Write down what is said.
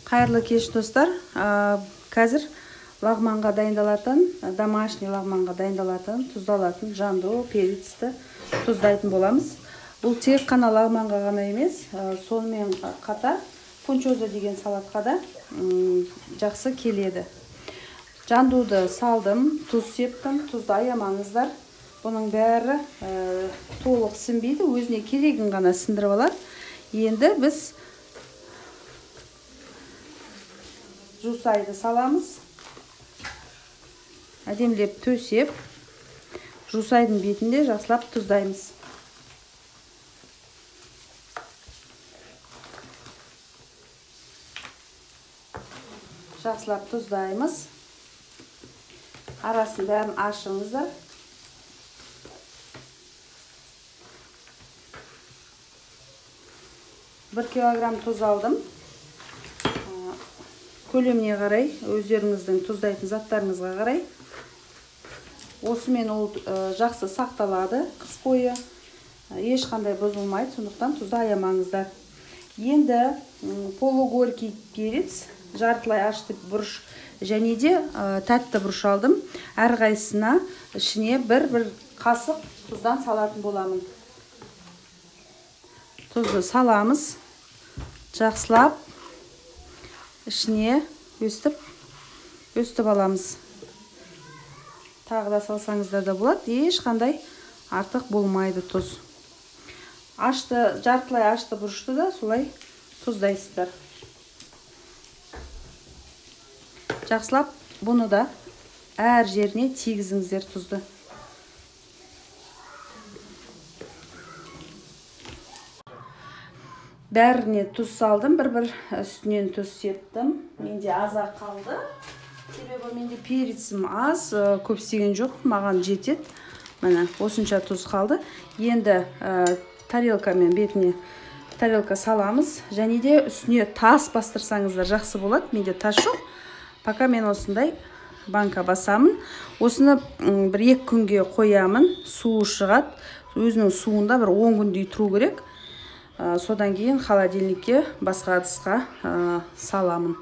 Қайырлы кеш, достар. Қазір лағманға дайындалатын, домашний лағманға дайындалатын, тұздалатын жандыру перецті тұздайтын боламыз. Бұл тек қана лағманға ғана емес, сонымен қатар фунчоза деген салатқа да жақсы келеді. Жандуды салдым, тұз септім, тұзды аямаңыздар. Бұның бәрі толық сіңбейді, өзіне керегін ғана сіңдіріп алады. Енді біз жусайды саламыз. Әдемілеп төсеп, жусайдың бетінде жақсылап тұздаймыз. Жақсылап тұздаймыз. Арасын бәрін ашыңыздар. 1 килограмм тұз алдым. Көлеміне қарай, өздеріңіздің тұздайтын заттарыңызға қарай. Осымен ол жақсы сақталады қыс бойы. Ешқандай бұзылмайды, сондықтан тұзды аямаңыздар. Енді полугорький перец, жартылай ашты бұрыш және де тәтті бұрыш алдым. Әрқайсысына ішіне бір-бір қасық тұздан салатын боламын. Тұзды саламыз. Жақсылап ішіне өстіп аламыз. Тағы да салсаңыздар да болады, ешқандай артық болмайды тұз. Жартылай ашты бұрышты да солай тұздайсыздар. Жақсылап бұны да әр жеріне тигізіңіздер тұзды. Бәріне тұз салдым, бір-бір үстінен тұз септім. Менде аз-ақ қалды. Себебі менде перецім аз, көп істеген жоқ, маған жетеді. Міне, осынша тұз қалды. Енді тарелкамен бетіне тарелка саламыз. Және де үстіне тас бастырсаңыздар жақсы болады. Менде тас жоқ. Пока мен осындай банка басамын. Осыны 1-2 күнге қоямын. Суы шығады. Өзінің суында бір 10 күндей тұру керек. Содан кейін холодильникке басқа ыдысқа саламын.